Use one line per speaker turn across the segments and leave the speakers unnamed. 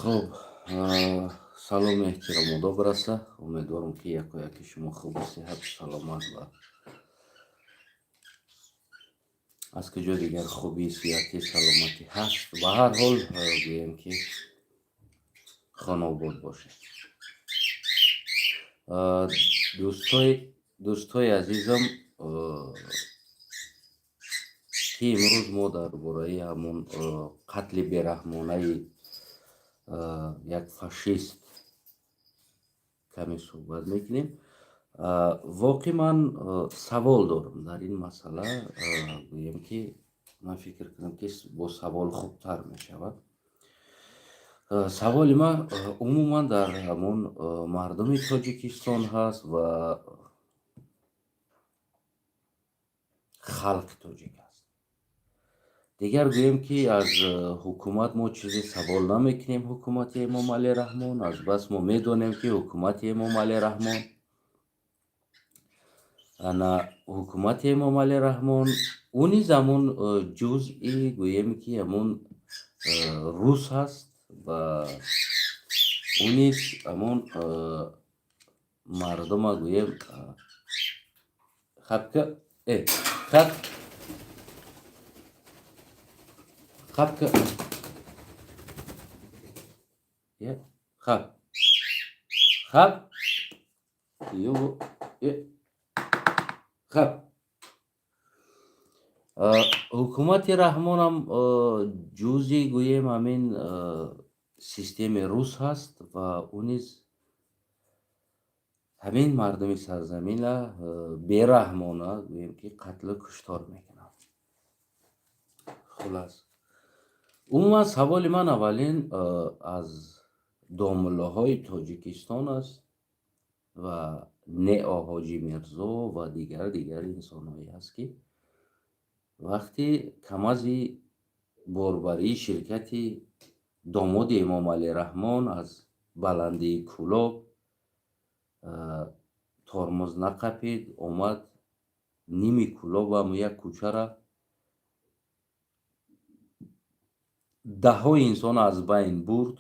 Хуб, салому эҳтиром одоб раса. Умедворам, ки яко яки шумо хубу сиҳату саломат ва аз куҷо дигар хубӣ, сиҳатӣ, саломатӣ ҳаст. Ба ҳар ҳол, гӯем, ки хонобод бошед. Дӯстои азизам, ки имрӯз мо дар бораи ҳамон қатли бераҳмонаи як фашист каме суҳбат мекунем. Воқеъ ман савол дорам дар ин масъала. Гӯем, ки ман фикр кунам, ки бо савол хубтар мешавад. Саволи ман умуман дар ҳамон мардуми Тоҷикистон ҳаст ва халқи тоҷик аст. Дигар гӯем, ки аз ҳукумат мо чизе савол намекунем, ҳукумати Эмомалӣ Раҳмон, аз бас мо медонем, ки ҳукумати Эмомалӣ Раҳмон, ана ҳукумати Эмомалӣ Раҳмон, ӯ низ ҳамон ҷузъи, гӯем, ки ҳамон рус ҳаст ва ӯ низ ҳамон мардума, гӯем, хапка, э хап, хапка, хап, хап, э хап. Ҳукумати Раҳмонам ҷузъи, гӯем, ҳамин системи рус ҳаст ва ӯ низ ҳамин мардуми сарзамина бераҳмона, гӯем, ки қатлу куштор мекунад. Хулас, умуман саволи ман аввалин аз домуллоҳои Тоҷикистон аст ва Нео Ҳоҷи Мирзо ва дигар инсонҳое ҳаст, ки вақти КамАЗи борбарии ширкати домоди Эмомалӣ Раҳмон аз баландии Кӯлоб тормоз нақапид, омад ними Кӯлобам, як кӯчара, даҳҳои инсон аз байн бурд.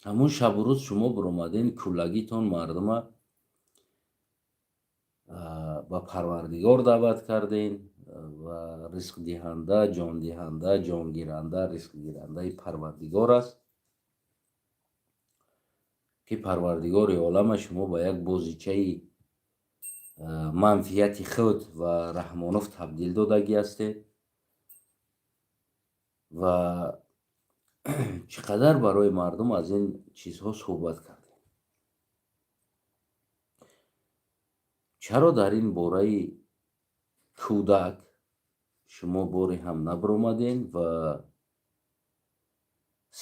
Ҳамун шабу рӯз шумо биромаден, кӯлагитон мардума ба Парвардигор даъват карден ва ризқдиҳанда, ҷондиҳанда, ҷонгиранда, ризқгирандаи Парвардигор аст, ки Парвардигори олама шумо ба як бозичаи манфиати худ ва Раҳмонов табдил додагӣ ҳастед. Ва чӣ қадар барои мардум аз ин чизҳо суҳбат кардем? Чаро дар ин бораи кӯдак шумо боре ҳам набиромадем? Ва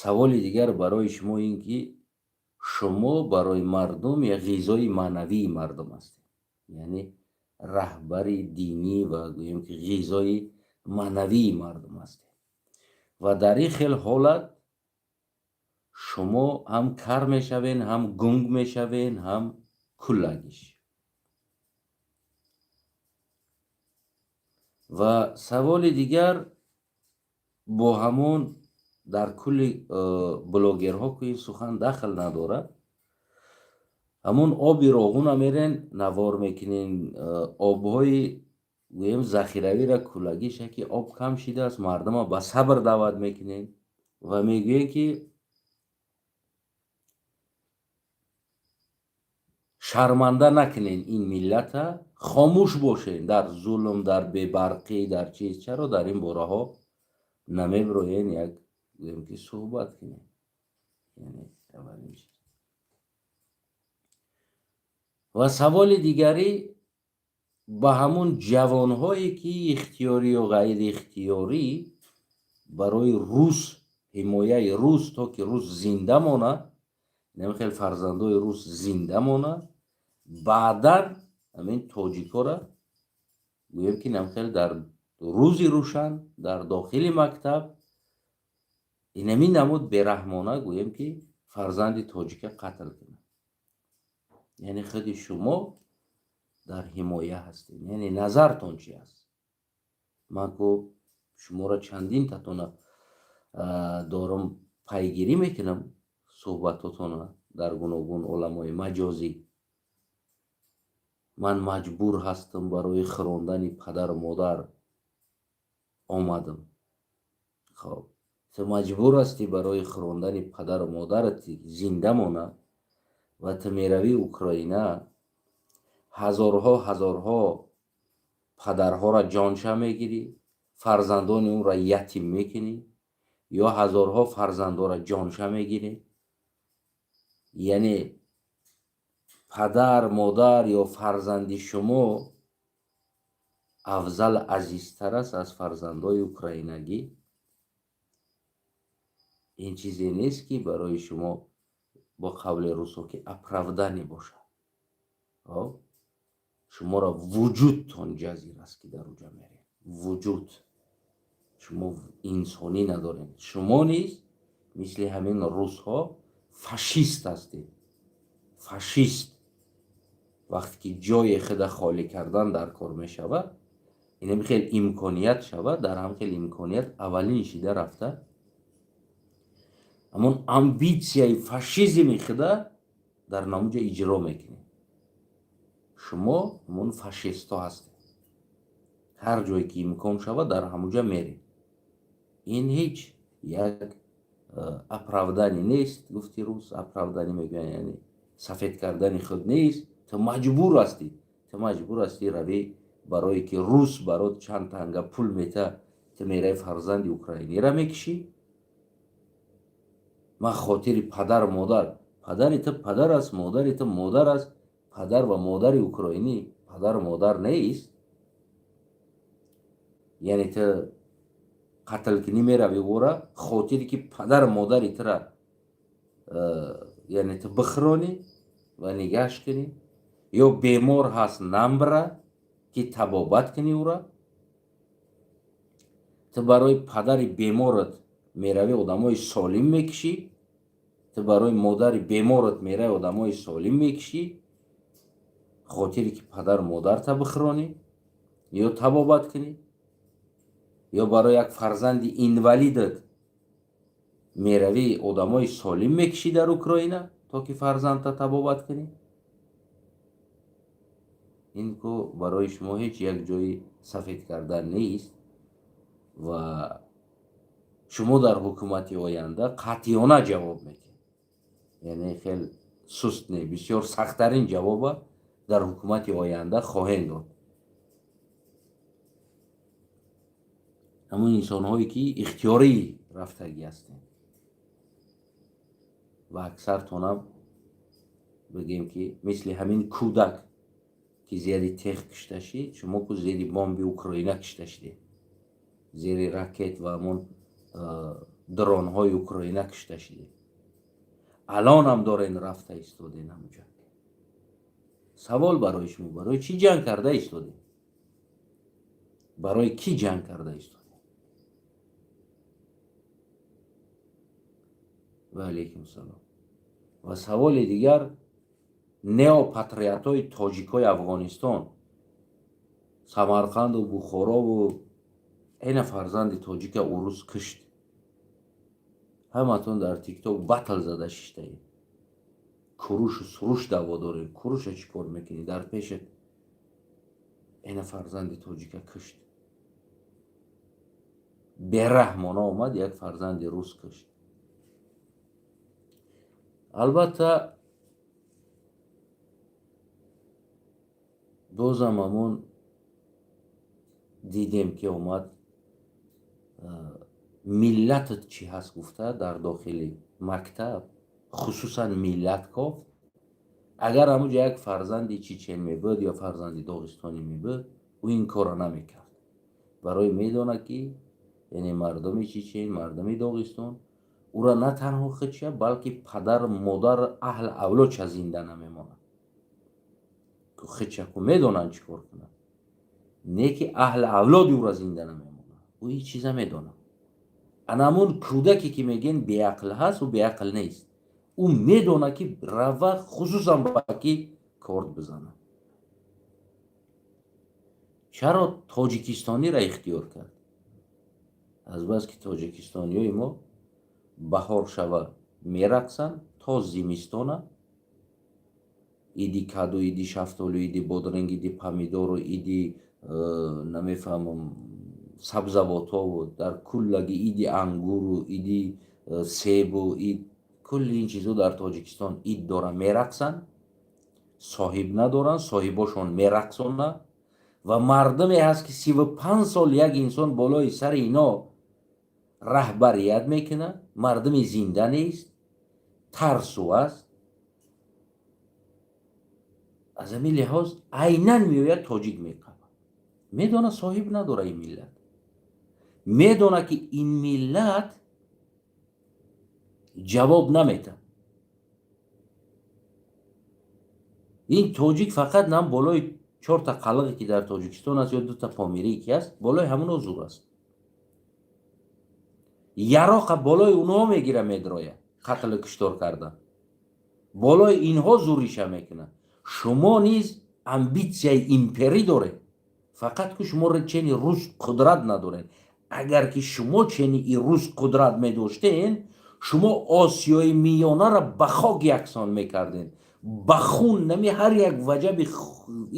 саволи дигар барои шумо ин ки шумо барои мардум як ғизои маънавии мардум ҳастед, яъне раҳбари динӣ ва, гӯем, ки ғизои маънавии мардум ҳастед. Ва дар ин хел ҳолат шумо ҳам кар мешавен, ҳам гунг мешавен, ҳам куллагиш. Ва саволи дигар бо ҳамон дар кулли блогерҳо, ки ин сухан дахл надорад, ҳамон оби роғуна мерен, навор мекунен, обҳои, гӯем, захиравира куллагиша, ки об кам шидааст, мардума ба сабр даъват мекунен ва мегӯен, ки шарманда накунен ин миллата, хомӯш бошен дар зулм, дар бебарқӣ, дар чиз. Чаро дар ин бораҳо намебироен, як, гӯем, ки суҳбат кунем? Яъне аввалин чиз. Ва саволи дигарӣ ба ҳамон ҷавонҳое, ки ихтиёрӣ ё ғайриихтиёрӣ барои рус, ҳимояи рус, то ки рус зинда монад, хел фарзандои рус зинда монад, баъдан ҳамин тоҷикҳоро, гӯем, ки намхел дар рӯзи рӯшан дар дохили мактаб инамин намуд бераҳмона, гӯем, ки фарзанди тоҷика қатл кунад. Яъне худи шумо дар ҳимоя ҳастед. Яъне назартон чи аст? Ман ку шуморо чандин татона дорам. Пайгирӣ мекунам суҳбатотонро дар гуногун оламҳои маҷозӣ. Ман маҷбур ҳастам, барои хӯрондани падару модар омадам. Хоб, ту маҷбур ҳастӣ барои хӯрондани падару модарат зинда монад ва ту меравӣ Украина, ҳазорҳо ҳазорҳо падарҳоро ҷонша мегирӣ, фарзандони ӯро ятим мекунӣ ё ҳазорҳо фарзандоро ҷонша мегирӣ. Яъне падар, модар ё фарзанди шумо афзал, азизтар аст аз фарзандои украинагӣ. Ин чизе нест, ки барои шумо, бо қавли русо, ки оправдание бошад. Шуморо вуҷудтон ҷазир аст, ки дар уҷа меред. Вуҷуд шумо инсонӣ надоред. Шумо низ мисли ҳамин русҳо фашист ҳастед, фашист. Вақте ки ҷои худа холӣ кардан дар кор мешавад, инам хел имконият шавад, дар ҳам хел имконият аввалин шида рафта, ҳамон амбитсияи фашизми худа дар намуҷа иҷро мекунед. Шумо ҳамон фашистҳо ҳастед. Ҳар ҷое ки имкон шавад, дар ҳамуҷа меред. Ин ҳеҷ як оправдание нест. Гуфти рус, оправдание мегӯянд, яъне сафед кардани худ нест. Ту маҷбур ҳастӣ, ту маҷбур ҳастӣ равӣ, барое ки рус барот чанд танга пул мета, ту мераи, фарзанди украинира мекишӣ. Ман хотири падару модар. Падари ту падар аст, модари ту модар аст. Падар ва модари украинӣ падару модар нест? Яъне ту қатлкунӣ меравӣ ӯра, хотире ки падару модари тура яъне ту бихӯронӣ ва нигаҳш кунӣ, ё бемор ҳаст, намбра, ки табобат кунӣ ӯра. Ту барои падари беморат меравӣ, одамои солим мекушӣ. Ту барои модари беморат меравӣ, одамои солим мекушӣ, хотире ки падару модарта бихӯронӣ ё табобат кунӣ, ё барои як фарзанди инвалидат меравӣ, одамои солим мекушӣ дар Украина, то ки фарзандта табобат кунӣ. Ин ку барои шумо ҳеҷ як ҷои сафед кардан нест ва шумо дар ҳукумати оянда қатъиёна ҷавоб медиҳед. Яъне хел суст не, бисёр сахттарин ҷавоба дар ҳукумати оянда хоҳем дод. Ҳамон инсонҳое ки ихтиёрӣ рафтагӣ ҳастем ва аксартонам бигем, ки мисли ҳамин кӯдак, ки зери тех кушта шид, шумо ку зери бомби Украина кушта шидед, зери ракет ва ҳамон дронҳои Украина кушта шидед. Алонам дорен, рафта истоден ҳамуҷа. Савол барои шумо: барои чӣ ҷанг карда истодем? Барои кӣ ҷанг карда истодем? Ва алайкум салом. Ва саволи дигар: неопатриотҳои тоҷикҳои Афғонистон, Самарқанду Бухорову, эна фарзанди тоҷика урус кушт, ҳаматон дар ТикТок батл зада шиштаед, курушу суруш даъво дорем. Куруша чӣ кор мекунӣ дар пешат? Эна фарзанди тоҷика кушт, бераҳмона омад, як фарзанди рус кушт. Албатта, бозам ҳамон дидем, ки омад, миллатат чӣ ҳаст гуфта, дар дохили мактаб хусусан миллат кофт. Агар ҳамуҷа як фарзанди чечен мебуд ё фарзанди доғистонӣ мебуд, ӯ ин корро намекард. Барои медонад, ки яъне мардуми чечен, мардуми Доғистон ӯра на танҳо худша, балки падар, модар, аҳл авлодша зинда намемонад. Худша ку медонанд чӣ кор кунад, не ки аҳли авлоди ӯра зинда намемонад. Ӯ ҳеҷ чиза медонад. Ана ҳамон кӯдаке, ки мегӯен беақл ҳаст, ӯ беақл нест. Ӯ медонад, ки рава, хусусан ба ки корд бизанад. Чаро тоҷикистониро ихтиёр кард? Азбаски тоҷикистониёи мо Баҳор шава, мерақсанд то зимистона. Иди каду, иди шафтолу, иди бодринг, иди помидору, иди намефаҳмам, сабзавотову, дар куллаги иди ангуру, иди себу, ид, кулли ин чизо дар Тоҷикистон ид доранд, мерақсанд, соҳиб надоранд, соҳибошон мерақсонанд. Ва мардуме ҳаст, ки 35 сол як инсон болои сари ино раҳбарият мекунад. Мардуми зинда нест, тарсу аст. Аз ҳамин лиҳоз айнан меояд, тоҷик меқабад, медона, соҳиб надора ин миллат, медона, ки ин миллат ҷавоб наметад. Ин тоҷик фақат нам болои чорта қалиқе, ки дар Тоҷикистон аст, ё дута помирие, ки аст, болои ҳамуно зур аст. Яроқа болои онҳо мегира, медрояд, қатлу киштор кардан болои инҳо зуриша мекунад. Шумо низ амбитсияи имперӣ доред, фақат ки шумо чени рус қудрат надоред. Агар ки шумо чени и рус қудрат медоштен, шумо Осиёи Миёнаро ба хок яксон мекарден, ба хун нами ҳар як ваҷаби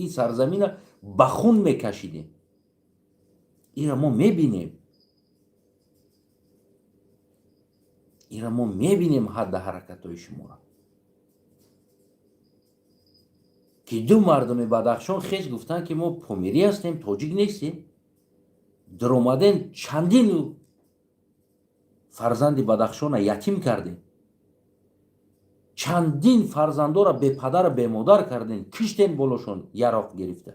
ин сарзамина ба хун мекашидем. Ира мо мебинем, ира мо мебинем ҳадда ҳаракатҳои шуморо, ки ду мардуми Бадахшон хез гуфтанд, ки мо помирӣ ҳастем, тоҷик нестем. Дуромаден, чандин фарзанди Бадахшона ятим кардем, чандин фарзандора бепадару бемодар кардем, киштем болошон яроқ гирифта,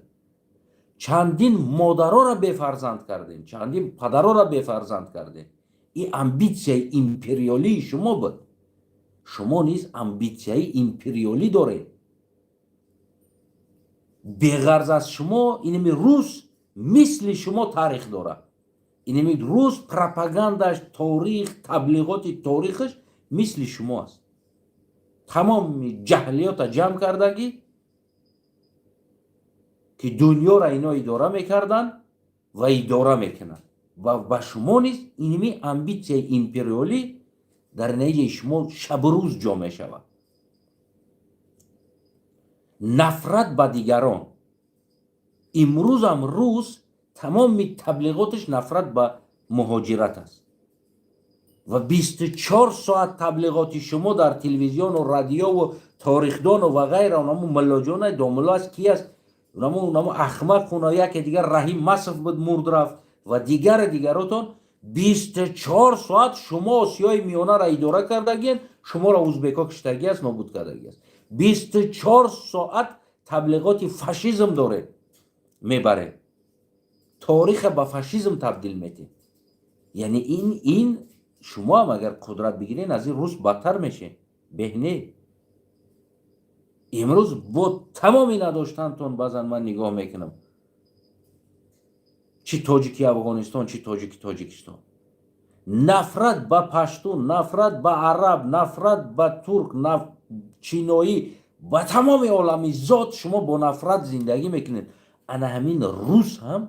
чандин модарора бефарзанд кардем, чандин падарора бефарзанд кардем. Ин амбитсияи империалии шумо буд. Шумо низ амбитсияи империалӣ доред. Беғарз аз шумо, инами рус мисли шумо таърих дорад. Инами рус пропагандаш, торих, таблиғоти торихаш мисли шумо аст. Тамоми ҷаҳлиёта ҷамъ кардагӣ, ки дунёра ино идора мекарданд ва идора мекунанд. Ва ба шумо низ иними амбитсияи империалӣ дар натиҷаи шумо шабурӯз ҷо мешавад. Нафрат ба дигарон. Имрӯзам рӯз тамоми таблиғоташ нафрат ба муҳоҷират аст ва 24 соат таблиғоти шумо дар телевизиону радиову торихдону ва ғайра, онамо муллоҷона домулло аст, ки аст, онамо ахмақ, яке дигар Раҳим Масов буд, мурд, рафт, ва дигари дигаротон. 24 соат шумо Осиёи Миёнаро идора кардагиен, шуморо узбекҳо киштагӣ аст, нобуд кардагӣ аст. 24 соат таблиғоти фашизм доред, мебаред, ториха ба фашизм табдил метед. Яъне ин шумо ҳам агар қудрат бигирен, аз ин рус бадтар мешед, беҳне. Имрӯз бо тамоми надоштантон, баъзан ман нигоҳ мекунам, чӣ тоҷики Афғонистон, чӣ тоҷики Тоҷикистон, нафрат ба паштун, нафрат ба араб, нафрат ба турк, чиноӣ, ба тамоми олами зот шумо бо нафрат зиндагӣ мекунед. Ана ҳамин рус ҳам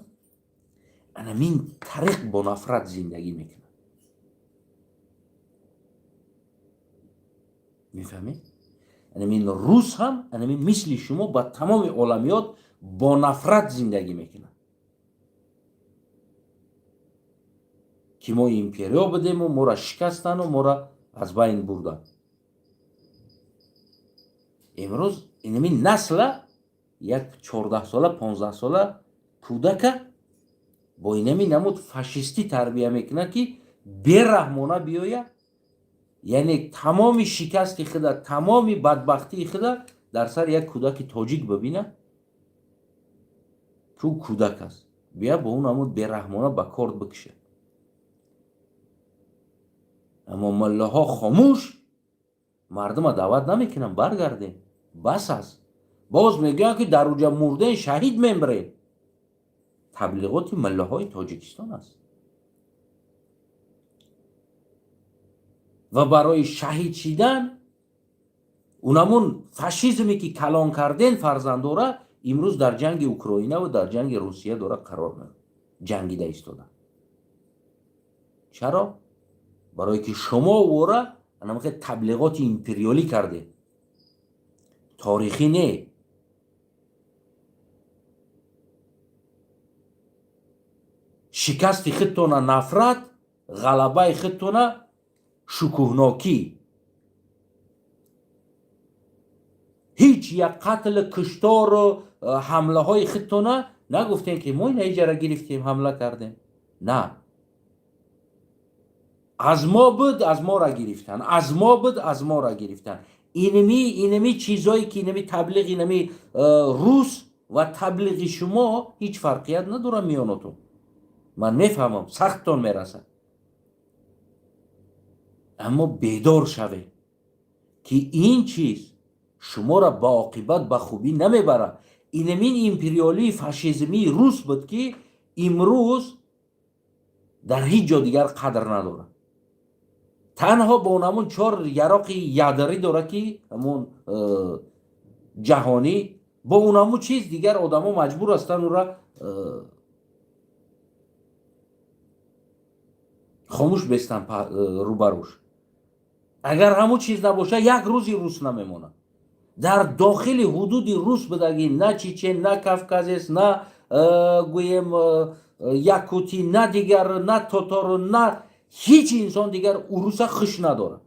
ана ҳамин тариқ бо нафрат зиндагӣ мекунад, мефаҳмед? Анамин рус ҳам анамин мисли шумо ба тамоми оламиёт бо нафрат зиндагӣ мекунад, ки мо империё будему моро шикастану моро аз байн бурданд. Имрӯз инамин насла, як 14сола, 15сола кӯдака бо инами намуд фашистӣ тарбия мекунад, ки бераҳмона биёяд, яъне тамоми шикасти худа, тамоми бадбахтии худа дар сари як кӯдаки тоҷик бибинад, ки ӯ кӯдак аст, бия бо ӯ намуд бераҳмона ба корд бикушад. Аммо муллоҳо хомӯш, мардума даъват намекунанд: баргардем, бас аст. Боз мегӯянд, ки дар уҷа мурден, шаҳид мембирем. Таблиғоти муллоҳои Тоҷикистон аст. Ва барои шаҳид шидан, унамун фашизме, ки калон карден фарзандора, имрӯз дар ҷанги Украина ва дар ҷанги Русия дора қарор ҷангида истода. Чаро? Барое ки шумо ӯра анамхе таблиғоти империалӣ кардед, торихӣ не. Шикасти худтона нафрат, ғалабаи худтона шукӯҳнокӣ. Ҳеҷ як қатлу куштору ҳамлаҳои худтона нагуфтем, ки мо ина иҷара гирифтем, ҳамла кардем. На, аз мо буд, аз мора гирифтан, аз мо буд, аз мора гирифтан. Инами чизое ки инами таблиғ, инами рус ва таблиғи шумо ҳеҷ фарқият надорад миёнатон. Ман мефаҳмам, сахттон мерасад, аммо бедор шавед, ки ин чиз шуморо ба оқибат ба хубӣ намебарад. Инамин империалии фашизмии рус буд, ки имрӯз дар ҳеҷ ҷо дигар қадр надорад. Танҳо бо ҳамун чор яроқи ядрӣ дорад, ки ҳамун ҷаҳонӣ, бо унаму чиз дигар одамо маҷбур ҳастанд ура хомӯш бестанд рӯбарӯш. Агар ҳамун чиз набошад, як рӯзи рус намемонад. Дар дохили ҳудуди рус будагӣ на чечен, на кавказец, на гӯем якутӣ, на дигар, на тотору, на ҳеҷ инсон дигар уруса хуш надорад.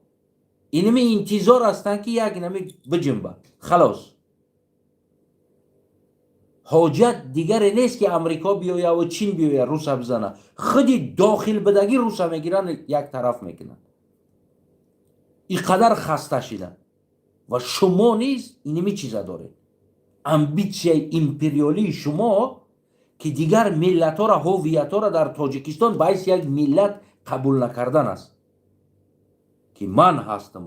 Инами интизор ҳастанд, ки як инами биҷунба, халос. Ҳоҷат дигаре нест, ки Амрико биёяву Чин биёя руса бизана. Худи дохил будагӣ руса мегиранд, як тараф мекунанд. Ин қадар хаста шиданд. Ва шумо низ иними чиза доред, амбитсияи империалии шумо, ки дигар миллатҳоро, ҳувиятҳоро дар Тоҷикистон ба ҳайси як миллат қабул накардан аст, ки ман ҳастам,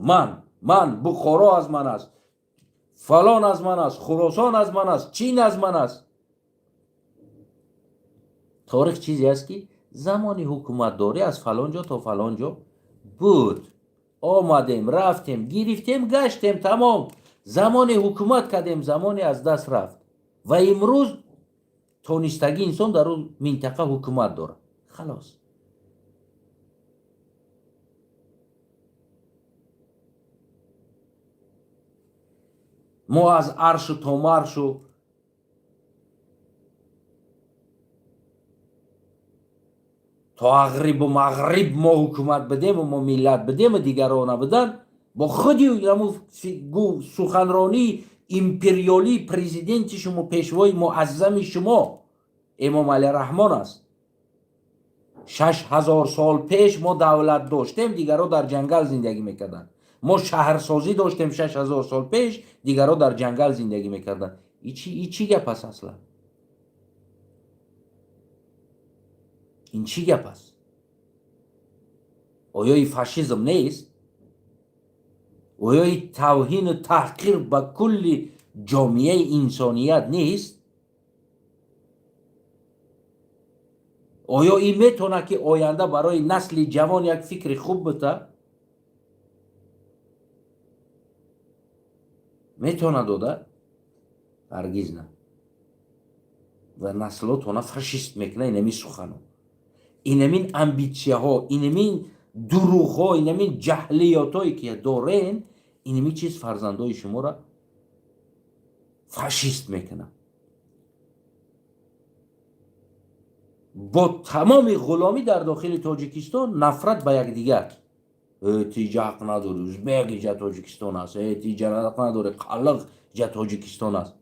ман Бухоро аз ман аст, фалон аз ман аст, Хуросон аз ман аст, Чин аз ман аст. Торих чизе аст, ки замони ҳукуматдорӣ аз фалон ҷо то фалон ҷо буд. Омадем, рафтем, гирифтем, гаштем, тамом. Замоне ҳукумат кардем, замоне аз даст рафт ва имрӯз тонистагӣ инсон дар он минтақа ҳукумат дорад, халос. Мо аз аршу то маршу то ағрибу мағриб мо ҳукумат бидему, мо миллат бидему, дигарро набудан. Бо худи суханронии империалии президенти шумо, пешвои муаззами шумо Эмомалӣ Раҳмон аст: 6000 сол пеш мо давлат доштем, дигарро дар ҷангал зиндагӣ мекарданд. Мо шаҳрсозӣ доштем 6000 сол пеш, дигарро дар ҷангал зиндагӣ мекарданд. И чӣ гап аст аслан? Ин чӣ гап аст? Оё и фашизм нест? Оё и тавҳину таҳқир ба кулли ҷомеаи инсоният нест? Оё ин метавонад, ки оянда барои насли ҷавон як фикри хуб бита? Метавонад дода? Ҳаргиз на. Ва наслотона фашист мекунад инамин сухано, инамин амбитсияҳо, инамин дурӯғҳо, инамин ҷаҳлиётҳое, ки дорен. Инамин чиз фарзандои шуморо фашист мекунад бо тамоми ғуломӣ дар дохили Тоҷикистон, нафрат ба якдигар. Тиҷа ҳақ надорӣ, узбек иҷа Тоҷикистон аст, тиҷа ҳақ надорӣ, қалиқ иҷа Тоҷикистон аст.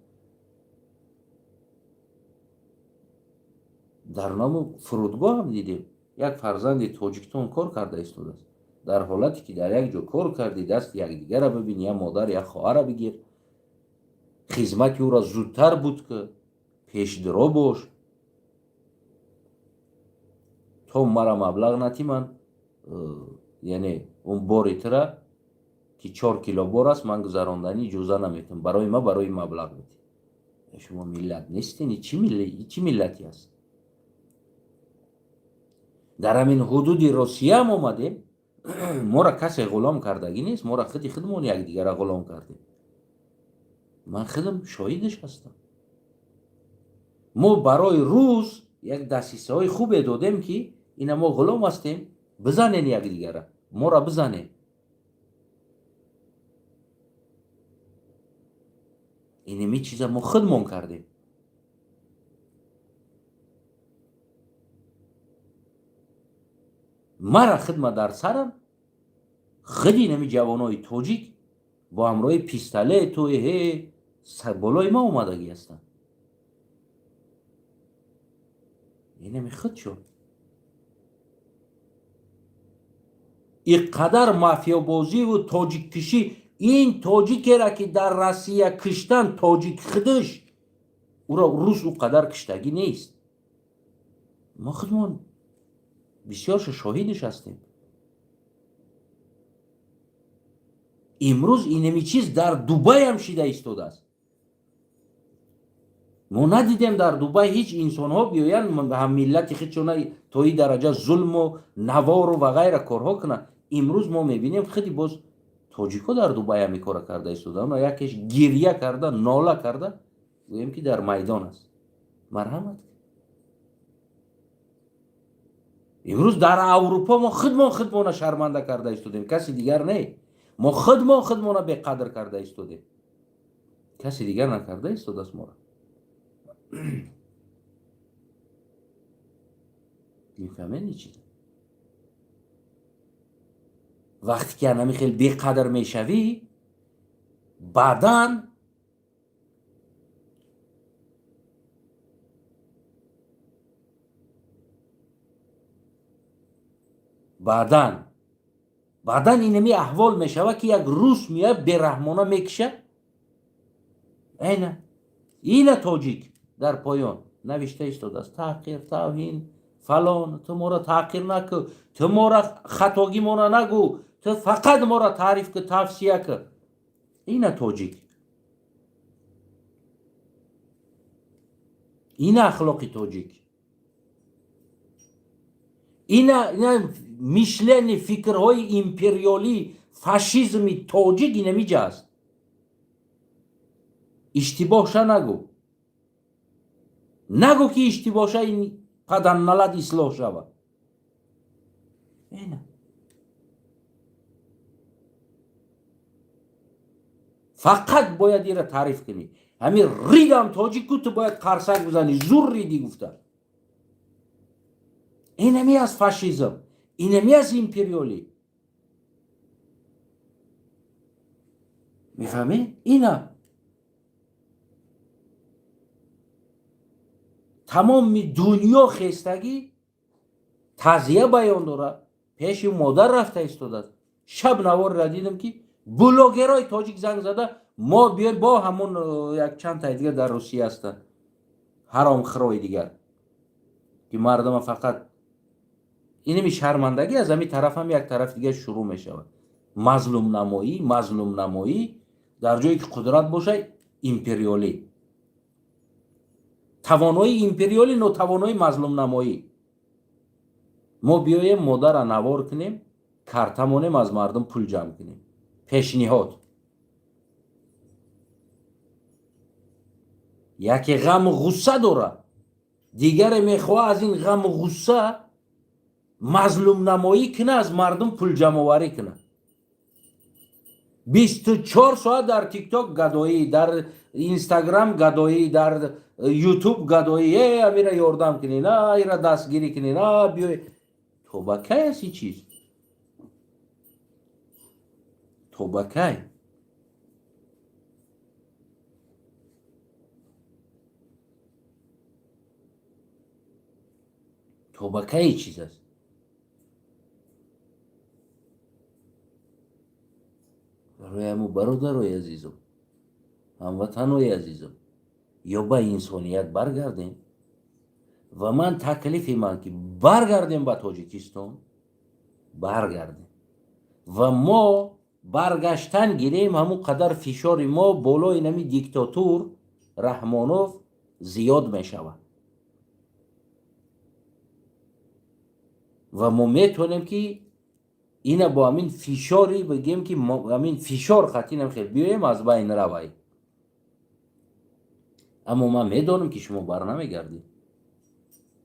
Дар ному фурудгоҳ ҳам дидем, як фарзанди тоҷиктон кор карда истодааст. Дар ҳолате ки дар як ҷо кор кардӣ, дасти якдигарро бибин, я модар, я хоҳарро бигир, хизмати ӯро зудтар буд, ки пешдиро бош. То мара маблағ натӣ, ман яъне он бори тира, ки 4 кило бор аст, ман гузаронданӣ иҷоза наметавам. Барои ма барои маблағ битӣ. Шумо миллат нестен. Чӣ миллате аст? Дар ҳамин ҳудуди Русияам омадем, моро касе ғулом кардагӣ нест, моро худи худмон якдигарро ғулом кардем. Ман худам шоҳидаш ҳастам. Мо барои рӯз як дастисаҳои хубе додем, ки ина мо ғулом ҳастем, бизанен якдигарра. Моро бизанед. Инеми чиза мо худмон кардем. Мара хидма дар сарам худи инами ҷавонои тоҷик бо ҳамроҳи пистолету эҳе болои ма омадагӣ ҳастанд. Инами худ шуд. Иқадар мафиёбозиву тоҷиккишӣ, ин тоҷикера ки дар Россия киштан, тоҷик худаш ӯро рус ӯ қадар киштагӣ нест. Мо худмон бисёрша шоҳидаш ҳастем. Имрӯз инами чиз дар Дубайам шида истодааст. Мо надидем дар Дубай ҳеҷ инсонҳо биёянд ҳаммиллати худшона то ин дараҷа зулму навору ва ғайра корҳо кунанд. Имрӯз мо мебинем, худи боз тоҷикҳо дар Дубай ҳами кора карда истодаанд. Якеш гирья карда, нола карда, гӯем ки дар майдон аст. Марҳамат. Имрӯз дар Аврупо мо худмон худмона шарманда карда истодем, каси дигар не. Мо худмон худмона беқадр карда истодем, каси дигар накарда истодааст моро. Мефаҳмед чиз? Вақте ки анами хел беқадр мешавӣ, баъдан инами аҳвол мешавад, ки як рус меяд, бераҳмона мекиша. Айна ина тоҷик дар поён навишта истодааст: таҳқир, тавҳин, фалон. Ту моро таҳқир накӯ, ту моро хатогимона нагӯ, ту фақат моро таъриф ку, тавсия ку. Ина тоҷик, ина ахлоқи тоҷик, ина мышление, фикрҳои империалӣ, фашизми тоҷик инамиҷа аст. Иштибоҳша нагӯ, нагӯ ки иштибоҳша ин паданналат ислоҳ шавад. Ина фақат бояд ира таъриф кунӣ. Ҳамин ридам тоҷику, ту бояд қарсак бизанӣ, зур риди гуфта. Инами аст фашизм, инами аст империалӣ. Мефаҳмед? Ина тамоми дунё хестагӣ тазия баён дорад, пеши модар рафта истодааст. Шаб наворро дидам, ки блогерои тоҷик занг зада, мо биёем бо ҳамон як чанд таи дигар дар Русия ҳастанд, ҳаромхӯрои дигар, ки мардума фақат инами шармандагӣ аз ҳамин тараф ҳам як тараф дигар шурӯъ мешавад. Мазлумнамоӣ, мазлумнамоӣ дар ҷое ки қудрат бошад, империалӣ, тавонои империалӣ, нотавонои мазлумнамоӣ. Мо биёем, модара навор кунем, карта монем, аз мардум пул ҷамъ кунем. Пешниҳод. Яке ғаму ғусса дорад, дигаре мехоҳад аз ин ғаму ғусса мазлумнамоӣ куна, аз мардум пулҷамъоварӣ кунад. 24 соат дар Тикток гадоӣ, дар Инстаграм гадоӣ, дар Ютуб гадоӣ: «Э, амира ёрдам кунед, а ира дастгирӣ кунед, а биёй». То ба кай аст ин чиз? То ба кай? То ба кай чиз аст? Барои ҳамун, бародарои азизум, ҳамватанои азизум, ё ба инсоният баргардем, ва ман таклифи ман ки баргардем ба Тоҷикистон, баргардем ва мо баргаштан гирем, ҳамун қадар фишори мо болои нами диктатур Раҳмонов зиёд мешавад ва мо метавонем ки ина бо ҳамин фишори бигем ки ҳамин фишор хатинам хел биёем, аз байн равай. Аммо ман медонам, ки шумо бар намегардед,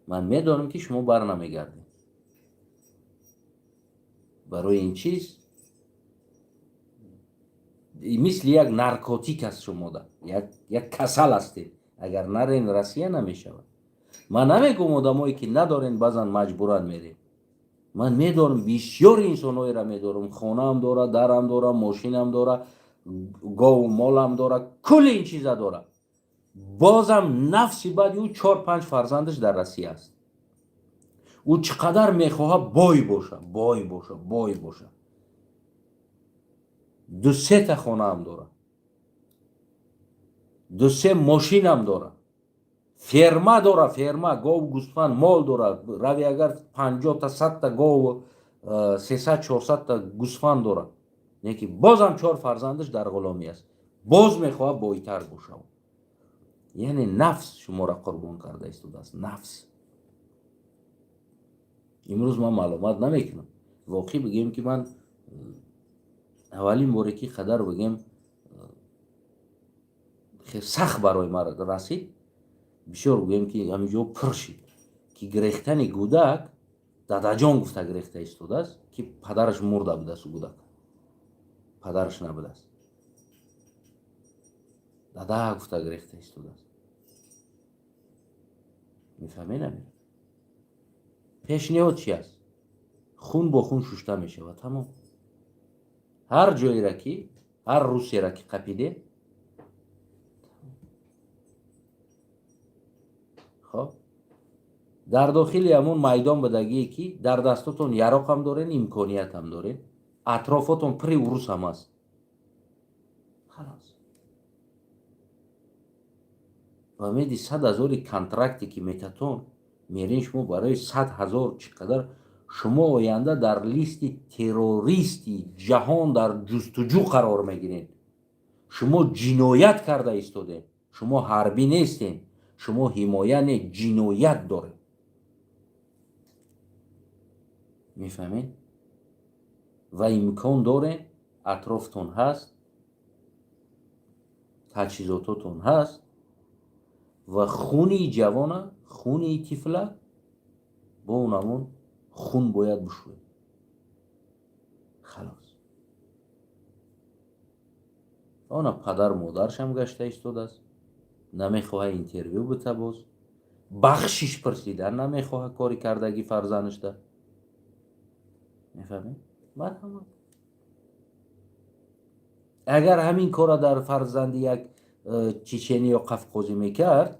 ман медонам, ки шумо бар намегардед. Барои ин чиз мисли як наркотик аст, шумода як касал ҳастед. Агар нарен, Россия намешавад. Ман намегӯм, одамое ки надорен, баъзан маҷбуран мерем. Ман медорам, бисёр инсонҳоеро медорам, хонаам дора, дарам дора, мошинам дора, гову молам дора, кулли ин чиза дора. Бозам нафси баъди ӯ чор панҷ фарзандаш дар Россия аст. Ӯ чӣ қадар мехоҳад бой боша, бой боша, бой боша. Ду сета хонаам дора, ду се мошинам дора, ферма дора, ферма, гов, гӯсфанд, мол дора. Рави, агар 50-та, 100-та гов, 300, 400-та гӯсфанд дора. Неки бозам чор фарзандаш дар ғуломӣ аст, боз мехоҳад бойтар боша. Яъне нафс шуморо қурбон карда истодааст, нафс. Имрӯз ман маълумот намекунам. Воқеъ бигӯем, ки ман аввалин боре ки қадар бигӯем сахт барои ман расид, бисёр гӯем ки ҳамин ҷо пур шид, ки гирехтани гӯдак, дадаҷон гуфта гирехта истодааст, ки падараш мурда будааст, гӯдак падараш набудааст, дада гуфта гирехта истодааст. Мефаҳме, намера? Пешниҳод чи аст? Хун бо хун шушта мешавад, тамом. Ҳар ҷоеро ки, ҳар русеро ки қапиде, хоб, дар дохили ҳамун майдон будагие, ки дар дастотон яроқам дорен, имкониятам дорен, атрофотон пури урусам аст, халос. Ба меди 100 ҳазори контракте ки метатон мерен, шумо барои 100 ҳазор чӣ қадар шумо оянда дар листи террористи ҷаҳон дар ҷустуҷӯ қарор мегиред. Шумо ҷиноят карда истодед, шумо ҳарбӣ нестен, шумо ҳимоя не, ҷиноят доред. Мефаҳмед? Ва имкон доред, атрофтон ҳаст, таҷҳизототон ҳаст ва хуни ҷавона, хуни тифла бо унамон хун бояд бишӯед. Халос. Она падар модаршам гашта истодааст, намехоҳад интервю бита, боз бахшиш пурсидан намехоҳад кори кардагӣ фарзандашда. Мефаҳмед? Марҳамат. Агар ҳамин корро дар фарзанди як чеченӣ ё қафқозӣ мекард,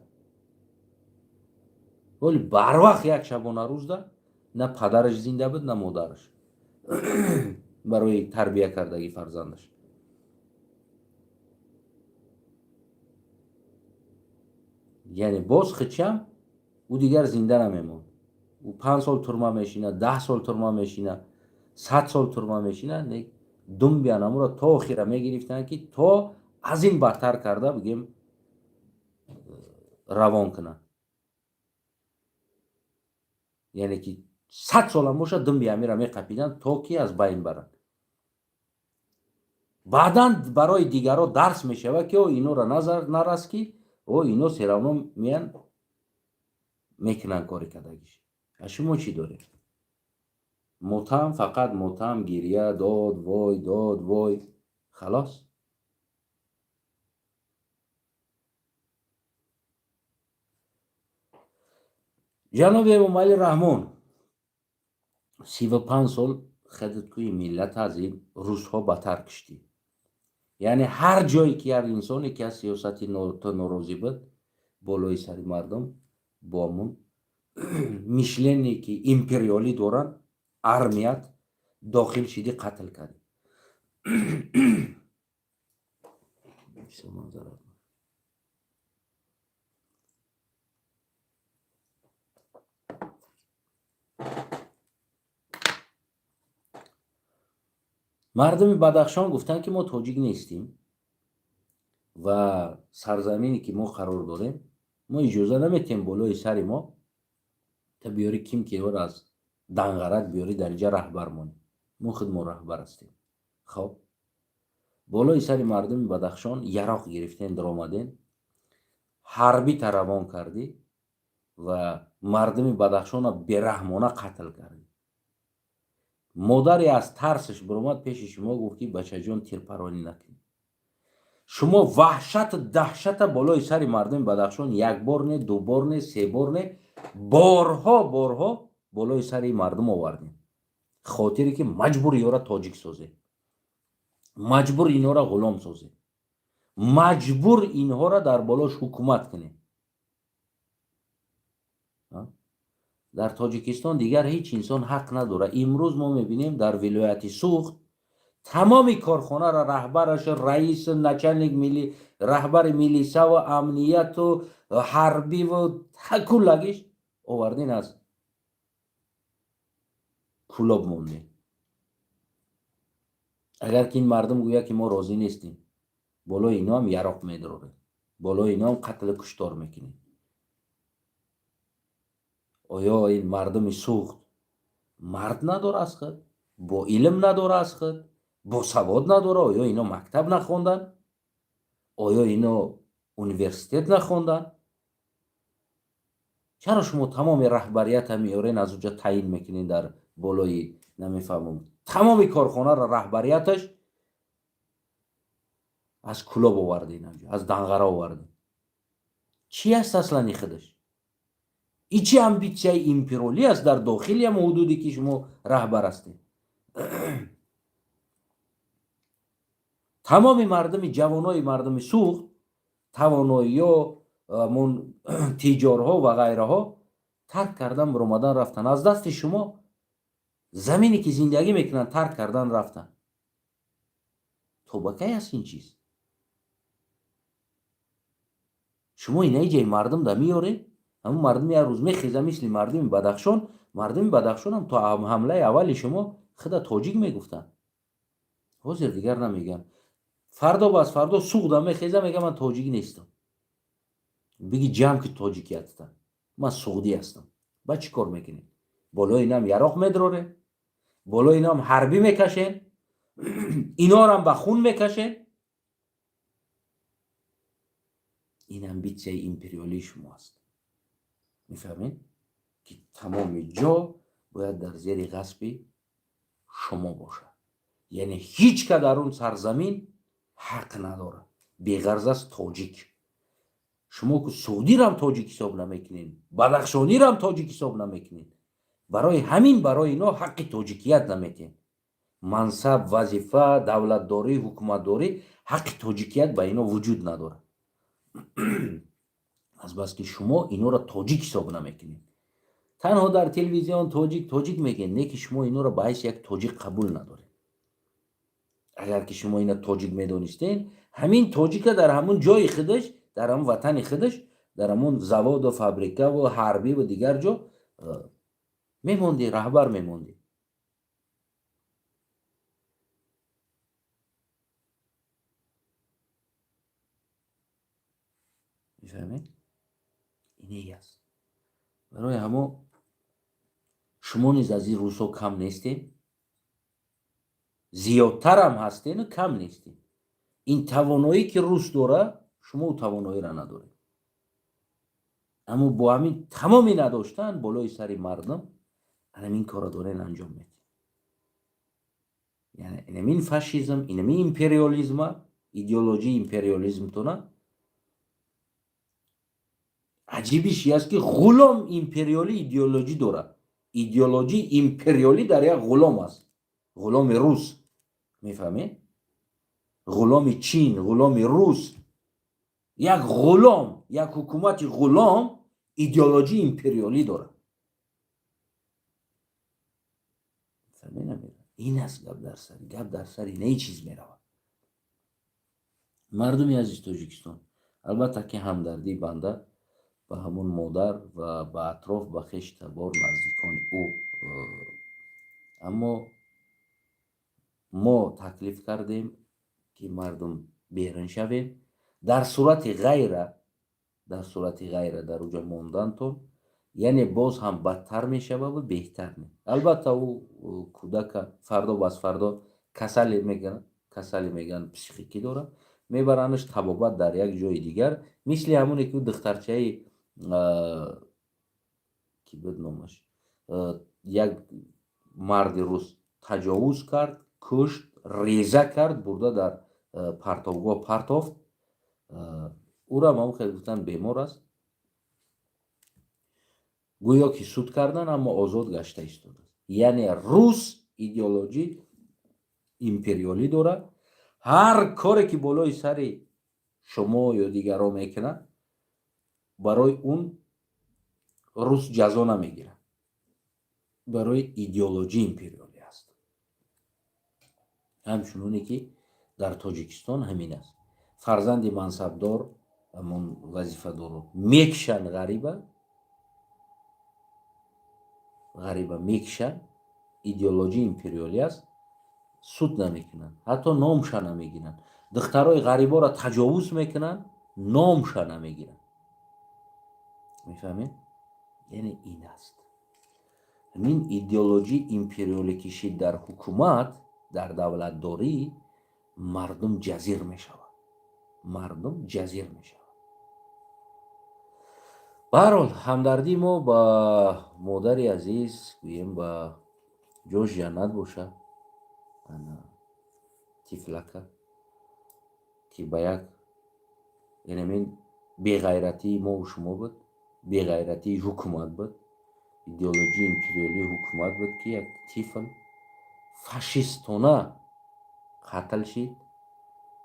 вале барвақт як шабонарӯзда на падараш зинда буд, на модараш барои тарбия кардагӣ фарзандаш. Яъне боз хичам ӯ дигар зинда намемонд. Ӯ 5 сол турма мешинад, 10 сол турма мешинад, 100 сол турма мешинад. Думби анамуро то охира мегирифтанд, ки то аз ин бадтар карда, бигем, равон кунанд. Яъне ки 100 солам бошад, думби амира меқапиданд, то ки аз байн баранд. Баъдан барои дигарро дарс мешавад, ки о инора нарас, ки о ино всё равно меян, мекунанд кори кардагиш. А шумо чӣ доред? Мотам, фақат мотам, гирья, дод вой, дод вой, халос. Ҷаноби Эмомалӣ Раҳмон, 35 сол хадат кӯи миллат аз ин рӯзҳо батар киштӣ. Яъне ҳар ҷое ки ҳар инсоне ки аз сиёсати то норозӣ буд, болои сари мардум бо ҳамун мышление, ки империалӣ доранд, армият дохил шиди, қатл кардӣ. Манзара. Мардуми Бадахшон гуфтанд, ки мо тоҷик нестем ва сарзамине ки мо қарор дорем, мо иҷоза наметиҳем болои сари мо та биёри, ким ки аз Данғарак биёри, дар инҷа раҳбар монем, мо худ мо раҳбар ҳастем. Хоб, болои сари мардуми Бадахшон яроқ гирифтен, даромаден, ҳарбӣ таравон кардӣ ва мардуми Бадахшонро бераҳмона қатл кардӣ. Модаре аз тарсаш биромад пеши шумо, гуфт, ки бачаҷон, тирпаронӣ накунед. Шумо ваҳшату даҳшата болои сари мардуми Бадахшон як бор не, ду бор не, се бор не, борҳо, борҳо болои сари мардум овардем, хотире ки маҷбур ёра тоҷик созед, маҷбур инҳоро ғулом созед, маҷбур инҳоро дар болош ҳукумат кунед. Дар Тоҷикистон дигар ҳеҷ инсон ҳақ надорад. Имрӯз мо мебинем, дар вилояти Суғд тамоми корхонаро, раҳбараш, раису начальник мили, раҳбари милисаву амнияту ҳарбиву куллагиш овардин, аз Кӯлоб мондем. Агар ки ин мардум гӯяд, ки мо розӣ нестем, болои иноам яроқ медорем, болои иноам қатлу куштор мекунем. Оё ин мардуми Суғд мард надора аз худ, бо илм надора аз худ, босавод надора? Оё ино мактаб нахонданд? Оё ино университет нахонданд? Чаро шумо тамоми раҳбарията меорен, аз уҷа таъин мекунед дар болои, намефаҳмам, тамоми корхонаро раҳбарияташ аз Кӯлоб овардин, аз Данғара овардин? Чӣ аст аслан и худаш? И чӣ амбитсияи империалӣ аст дар дохили ҳам ҳудуде, ки шумо раҳбар ҳастед? Тамоми мардуми ҷавонои мардуми Суғд, тавоноиё, мон тиҷорҳо ва ғайраҳо тарк кардан, биромадан рафтан аз дасти шумо, замине ки зиндагӣ мекунанд, тарк кардан рафтан. То ба кай аст ин чиз? Шумо инаи ҷои мардум да меёред, ҳамун мардум як рӯз мехеза, мисли мардуми Бадахшон. Мардуми Бадахшонам то ҳамлаи аввали шумо худа тоҷик мегуфтанд, ҳозир дигар намегӯянд. Фардо бас фардо Суғда мехеза, мега: «Ман тоҷик нестам, биги ҷамъ ки тоҷикиятта, ман суғдӣ ҳастам». Ба чӣ кор мекунед? Болои инам яроқ медроред, болои инам ҳарбӣ мекашед, инорам ба хун мекашед. Ин амбитсияи империалии шумо аст, мефаҳмед, ки тамоми ҷо бояд дар зери ғасби шумо бошад, яъне ҳеҷ ка дар он сарзамин ҳақ надорад, беғарз аз тоҷик. Шумо ку суғдирам тоҷик ҳисоб намекунед, бадахшонирам тоҷик ҳисоб намекунед. Барои ҳамин барои ино ҳаққи тоҷикият наметиҳед, мансаб, вазифа, давлатдорӣ, ҳукуматдорӣ, ҳаққи тоҷикият ба ино вуҷуд надорад, азбаски шумо инора тоҷик ҳисоб намекунед. Танҳо дар телевизион тоҷик, тоҷик мегӯед, не ки шумо инора ба ҳайси як тоҷик қабул надоред. Агар ки шумо ина тоҷик медонистен, ҳамин тоҷика дар ҳамун ҷои худаш, дар ҳамун ватани худаш, дар ҳамун заводу фабрикаву ҳарбиву дигар ҷо мемондӣ, раҳбар мемондӣ. Мефаҳмед, ине аст. Барои ҳамо шумо низ аз ин рӯзҳо кам нестем, зиёдтарам ҳастену кам нестем. Ин тавоноӣ, ки рус дора, шумо ӯ тавоноиро надоред, аммо бо ҳамин тамоми надоштан болои сари мардум анамин корро дорен анҷом медиҳед. Яъне инамин фашизм, инамин империализма, идеологияи империализмтона. Аҷибиш и аст, ки ғулом империалӣ идеологӣ дорад. Идеологии империалӣ дар як ғулом аст, ғуломи рус, мефаҳмед, ғуломи Чин, ғуломи рус. Як ғулом, як ҳукумати ғулом идеологии империалӣ дорад. Ин аст гап дар сари гап, дар сари не чиз меравад. Мардуми азиз Тоҷикистон, албатта ки ҳамдардии банда ба ҳамун модар ва ба атроф, ба хеш табор, наздикони ӯ. Аммо мо таклиф кардем, ки мардум берун шавем. Дар сурати ғайра дар уҷа мондантон, яъне боз ҳам бадтар мешавад, беҳтар не. Албатта, ӯ кӯдака фардо бас фардо касале мегӯянд, касале мегӯянд, психикӣ дорад, мебаранаш табобат дар як ҷои дигар, мисли ҳамоне ки духтарчаи ки буд номаш, як марди рус. Таҷовуз кард, кушт, реза кард, бурда дар партовгоҳ партофт. Ӯро ҳам хел гуфтанд, бемор аст. Гӯё ки суд кардан, аммо озод гашта истодааст. Яъне рус идеологӣ империалӣ дорад. Ҳар коре ки болои сари шумо ё дигарон мекунад, барои он рус ҷазо намегирад, барои идеологии империалӣ аст. Ҳамчуноне ки дар Тоҷикистон ҳамин аст: фарзанди мансабдор, ҳамон вазифадоро мекушанд, ғариба мекушанд, идеологии империалӣ аст, суд намекунанд, ҳатто номша намегиранд. Духтарои ғариборо таҷовуз мекунанд, номша намегиранд. Мефаҳмед? Яъне ин аст ҳамин идеологии империалӣ кишид дар ҳукумат, дар давлатдорӣ мардум ҷазир мешавад, мардум ҷазир мешавад. Баҳарҳол, ҳамдардии мо ба модари азиз гӯем, ба ҷош ҷаннат бошад. Тифлака ки ба як ҳамин беғайратии мову шумо буд, беғайратии ҳукумат буд, идеологии империалии ҳукумат буд, ки як тифл фашистона қатл шид.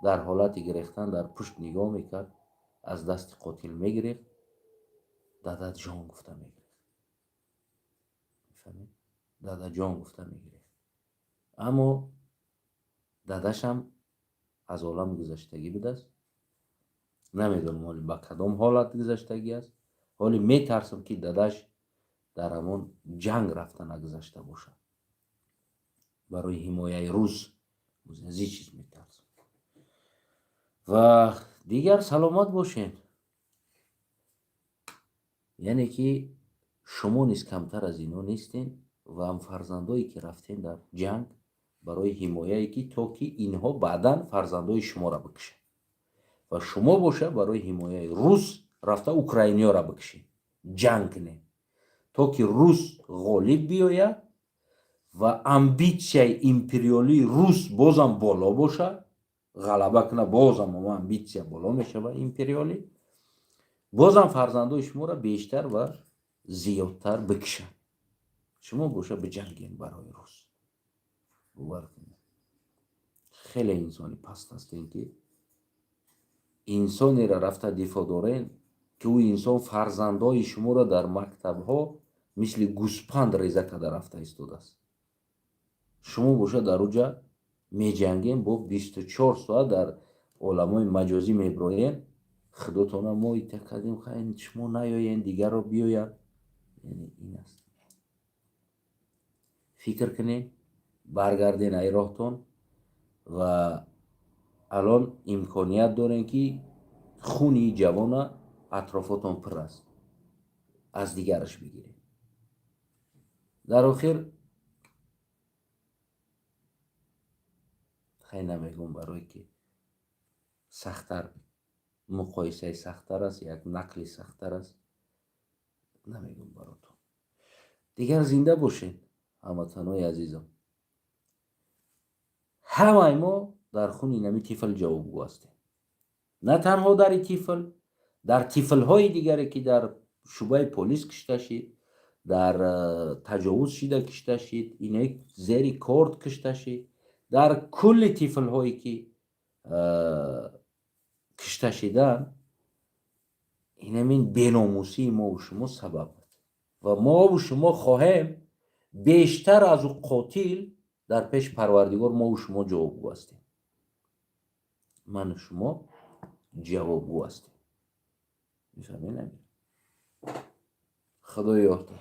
Дар ҳолати гирехтан дар пушт нигоҳ мекард, аз дасти қотил мегирифт, «Дадаҷон» гуфта мегирифт. Мефаҳмед? «Дадаҷон» гуфта мегирифт, аммо дадашам аз олам гузаштагӣ будааст. Намедонам, ҳоли ба кадом ҳолат гузаштагӣ аст. Ҳоли метарсам, ки дадаш дар ҳамон ҷанг рафта нагузашта бошад барои ҳимояи рус. Аз ин чиз метарсам. Ва дигар саломат бошед. Яъне ки шумо низ камтар аз ино нестен ва ҳам фарзандое ки рафтем дар ҷанг барои ҳимояе ки то ки инҳо баъдан фарзандои шуморо бикушанд, ва шумо боша барои ҳимояи рус рафта украиниёро бикушед, ҷанг кунед, то ки рус ғолиб биёяд ва амбитсияи империалии рус бозам боло бошад, ғалаба кунад, бозам амбитсия боло мешавад империалӣ, бозам фарзандои шуморо бештар ва зиёдтар бикушанд. Шумо боша биҷангем барои рус. Бовар кунед, хеле инсони паст ҳастем, ки инсонеро рафта дифоъ дорем, ки ӯ инсон фарзандои шуморо дар мактабҳо мисли гӯспанд реза карда рафта истодааст. Шумо боша дар уҷа меҷангем, бо 24 соат дар оламои маҷозӣ меброем: «Худотона мо ита кардем, шумо наёен, дигарро биёянд». Яъне ин аст. Фикр кунед, баргарден ай роҳтон. Ва алон имконият дорем, ки хуни ҷавона атрофотон пур аст, аз дигараш бигирем. Дар охир хай намегӯм, барое ки сахттар муқоисаи сахттар аст, як нақли сахттар аст, намегӯм баротон. Дигар зинда бошед, ҳамватанои азизам. Ҳамаи мо дар хуни нами тифл ҷавобгӯ ҳастем, на танҳо дари тифл, дар тифлҳои дигаре, ки дар шӯъбаи полис кушта шид, дар таҷовуз шида кушта шид, иное зери корд кушта шид, дар кулли тифлҳое ки кушта шидан, инамин беномусии мову шумо сабаб буд. Ва мову шумо хоҳем бештар аз ӯ қотил дар пеши Парвардигор мову шумо ҷавобгӯ ҳастем. Ману шумо ҷавобгӯ ҳастем. Мефаҳмед? Худо ёртон.